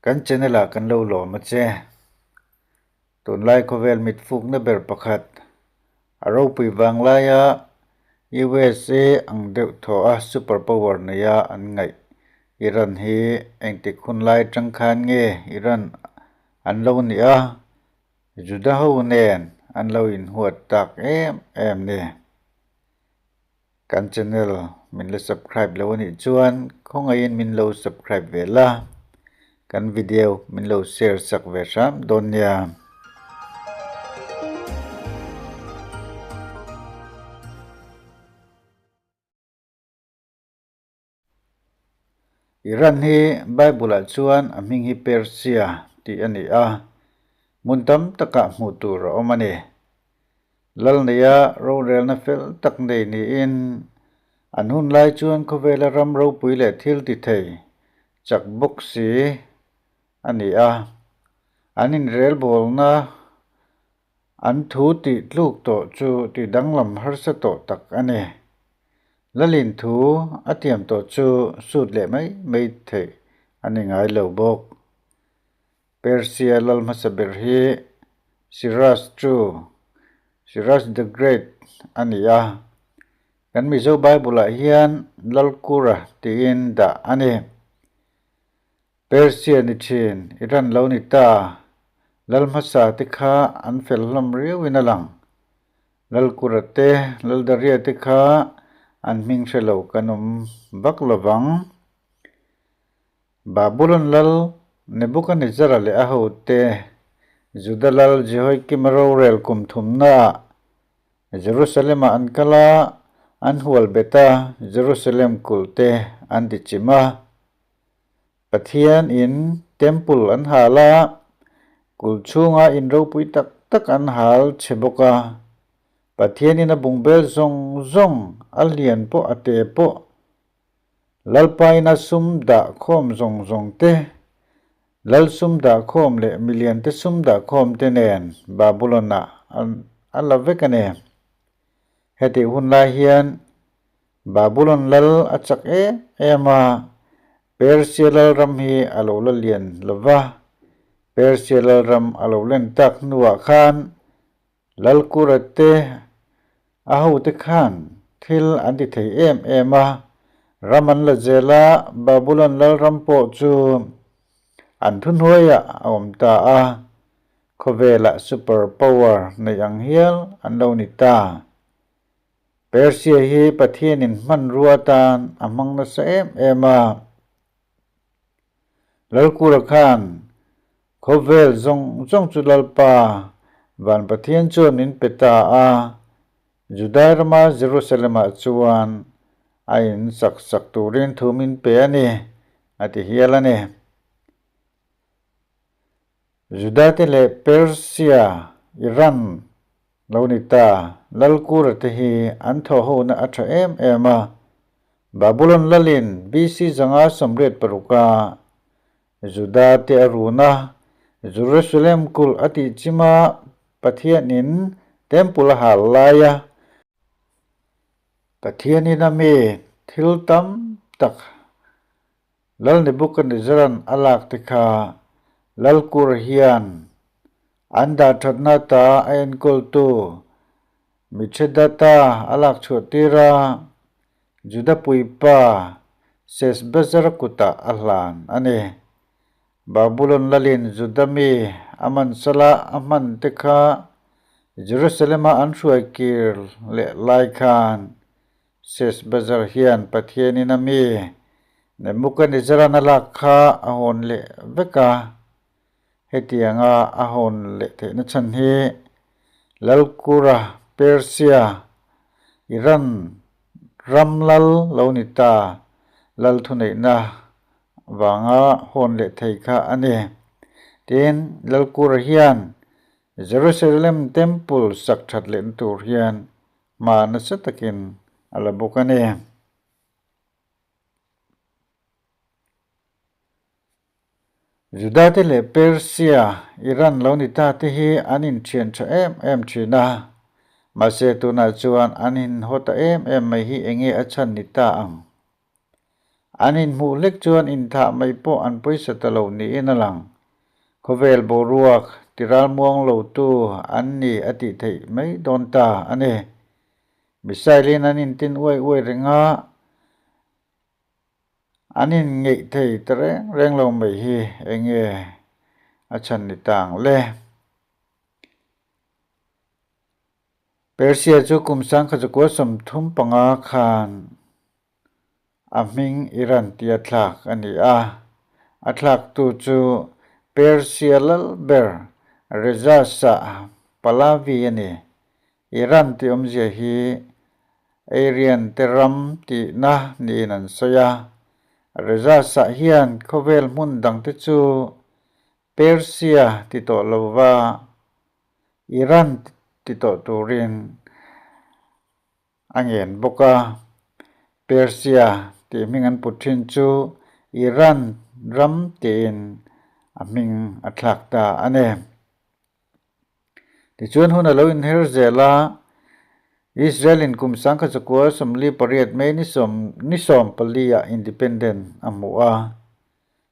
Kan channel ah kan lo lawm a che. Tunlai khawvel mit fukna ber pakhat a ropui vang laia USA ang deuh thaw a super power neia an ngaih Iran hi engtik hun lai atang khan nge Iran an lo nih a, Juda ho nen an lo inhuat tak em em ni. Kan channel min la subscribe lo anih chuan khawngaihin min lo subscribe ve la, kan video min lo share sak ve hram dawn nia. Iran hi Bible-ah chuan a hming hi Persia tih a ni a, hmun tam takah hmuh tur a awm a ni. Lalneia rorelna fel tak nei niin an hun lai chuan khawvela ram ropui leh thil ti thei chak bawk si a ni a, an inrelbawlna An thu tih tluk tawh chu tih danglam harsa tawh tak a ni. Lalin thu a tiam tawh chu sut leh mai mai theih a ni ngai lo bawk. Persia lal hmasa ber hi Cyrus chu Cyrus the Great a ni a, kan Mizo Bible-ah hian Lalkura tiin dah a ni. Persia ni thin, Iran lo ni ta. Lal hmasa te kha an fel hlawm riauin a lang. Lalkura te, Laldaria te kha an hming hre lo kan awm vak lo vang. Babulon lal Nebuchadnezzar-a leh a hote, Juda lal Jehoiakim-a rorel kum thumnaah Jerusalem-ah an kal a, an hual bet a, Jerusalem kulh te an ti chim a. Pathian in temple an hal a, kul chhunga in ropui tak tak an hal che bawk a. Pathian in a bungbel zawng zawng, a lian pawh a te pawh, Lalpa in a sum dah khawm zawng zawng te, Lal sum dah khawm leh milian te sum dah khawm te nen Babulon ah a la vek a ni. Hetih hun lai hian Babulon lal a chak em em a, Persia lalram hi a lo la lian lo va. Persia lalram a lo len tak hnuah khan Lalkura te a hote khan thil an ti thei em em a, ram an la zel a, Babulon lalram pawh chu an thuhnuaiah a awm ta a, khawvelah super power neih ang hial an lo ni ta. Persia hi Pathianin hmanrua atan a hmang nasa em em a. Lalkura khan khawvel zawng zawng chu Lalpa van Pathian chuan min pe ta a, Judai rama Jerusalem-ah chuan a in sak sak turin thu min pe a ni, a ti hial a ni. Judate leh Persia, Iran, Lo ni ta, Lalkura te hi an thawhhona a tha em em a. Babulon lalin BC 586 a Juda te a run a, Jerusalem kulh a tih chim a, Pathianin Temple a hal lai a, Pathianin a mi thil tam tak Lal Nebuchadnezzar-a'n a lak te kha Lalkur hian an dah thatna ta a enkawltu Mithredat-a a lak chhuah tir a, Juda puipa Seshbazzar-a kutah a hlan a ni. Babulon lalin Juda mi a mansala a hman te kha Jerusalem-a an hruai kir leh lai khan Seshbazzar hian Pathianin a mi Nebuchadnezzar-a'n a lak kha a hawn leh vek a. Hetianga a hawn leh theihna chhan hi Lalkura, Persia, Iran ram lal lo ni ta, lal thuneihna vanga hawn leh thei kha a ni. Tin, Lalkura hian Jerusalem Temple sak that lehna tur hian Hma nasa takin a la bawk a ni. Judate leh Persia, Iran lo ni ta te hi an inthian tha em em thin a, mahse tunah chuan an inhaw ta em em mai hi enge a chhan ni ta ang? An inhmuh hlek chuan inthah mai pawh an pawisa ta lo niin a lang. Khawvel boruak tiralmuang lotu an ni a tih theih mai dawn ta a ni. Missile-in an intin uai uai reng a, an inngeih thei ta reng reng lo mai hi eng nge a chhan ni ta ang le? Persia chu kum 1935 khan a hming Iran tia thlak a ni a, a thlaktu chu Persia lal ber Reza Shah Pahlavi a ni. Iran tih awmzia hi Aryan te ram tihna niin an sawi a. Reza Shah hian khawvel hmun dangte chu Persia ti tawh lova Iran ti tawh turin a ngen bawk a. Persia tih hming an put thin chu Iran ram tiin a hming a thlak ta a ni. Tichuan hun a lo inher zel a, Israel in kum 1948 May ni sawm ni sawm pali ah independent a hmu a.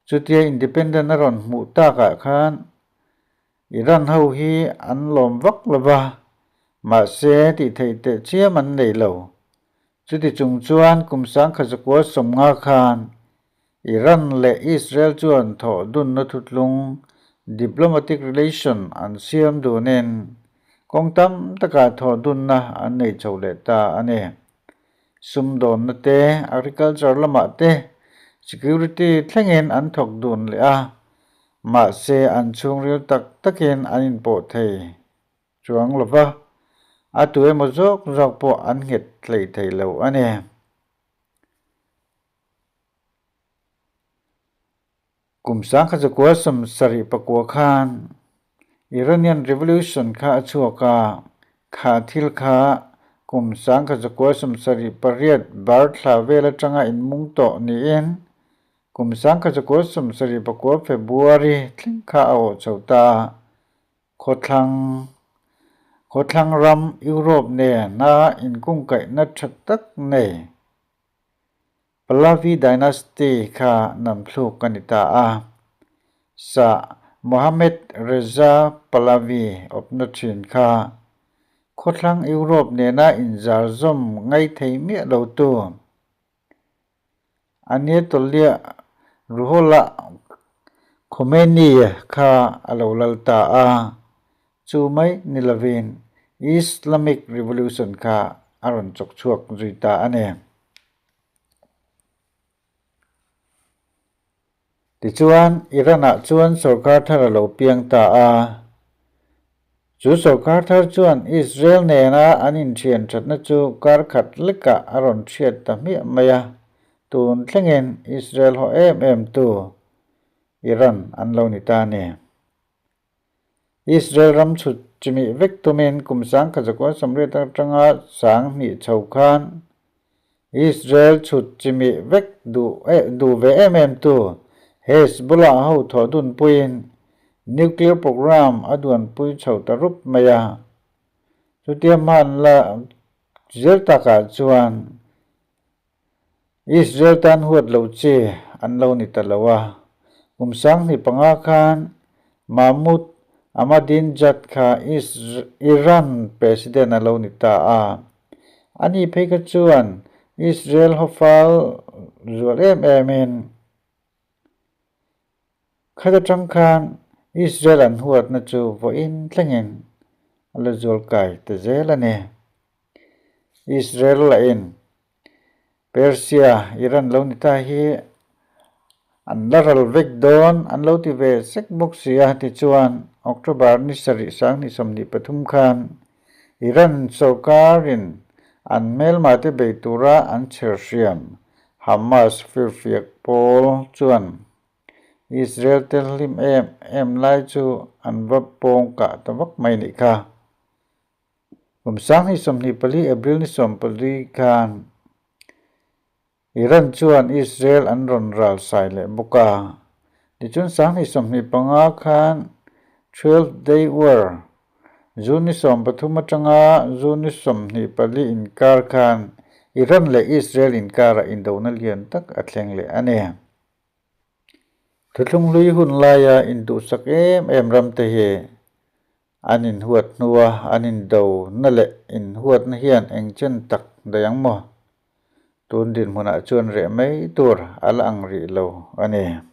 Chutia independent a rawn hmuh takah khan Iran ho hi an lawm vak lo va, mahse tih theih teh chiam an nei lo. Chuti chung chuan kum 1950 khan Iran leh Israel chuan thawh dunna thutlung, diplomatic relation, an siam dunin kawng tam takah thawh dunna an nei chho leh ta a ni. Sumdawnna te, agriculture lamah te, security thlengin an thawk dun leh a, Mahse, an chhungril tak takin an inpawh thei chuang lo va, a tu emaw zawk zawk pawh an nghet hlei thei lo a ni. Kum 1979 khan Iranian Revolution kha a chhuak a, kha thil kha kum 1978 bar thla vel atanga inmung tawh niin Kum 1979 February thleng kha a awh chho ta a, khawthlang khawthlang ram Europe nena inkungkaihna tha tak nei Pahlavi Dynasty kha namthluk a ni ta a. Shah Mohammad Reza Pahlavi awpna thin kha khawthlang Europe nena inzarzawm ngaithei miah lotu Anatolia Ruhollah Khomeini kha a lo lal ta a, chu mai ni lovin Islamic Revolution kha a rawn chawk chhuak zui ta a ni. Tichuan, Iran-ah chuan sorkar thar a lo piang ta a. Chu sorkar thar chuan Israel nena an inthian thatna chu kar khat lekah a rawn hriat ta hmiah mai a, tun thlengin Israel haw em em tu Iran an lo ni ta a ni. Israel ram chhut chimih vek tumin kum 1980 atanga 2000 chho khan Israel chhut chimih vek duh duh ve em em tu Hezbollah ho thawh dunpuiin nuclear program a duanpui chho ta rup mai a. Chutia hman la zel takah chuan Israel tan huat loh chi an lo ni ta lo a. Kum 2005 khan Mahmoud Ahmadinejad kha Iran president a lo ni ta a. Ani phei kha chuan Israel hawfal zual em emin khat atang khan Israel an huatna chu vawiin thlengin a la zual kai ta zel a ni. Israel lahin Persia, Iran lo ni ta hi an la ral vek dawn an lo ti ve sek bawk si a, tichuan October ni sarih 2023 khan Iran sorkarin an hmelmate bei tura an chher hriam Hamas firfiak pawl chuan Israel te hlim em em lai chu an va pawng kah ta vak mai nih kha. Kum 2024 April ni 14 khan Iran chuan Israel an rawn ral sai leh bawk a. Tichuan 2025 khan Twelve Day War, June ni 13 atanga June ni 24 inkar khan Iran leh Israel inkarah indona lian tak a thleng leh a ni. Thuthlung hlui hun laia induhsak em em ramte hi an inhuat hnua an indona leh inhuatna hian eng chen tak daih ang maw? Tun dinhmunah chuan reh mai tur a la ang rih lo a ni.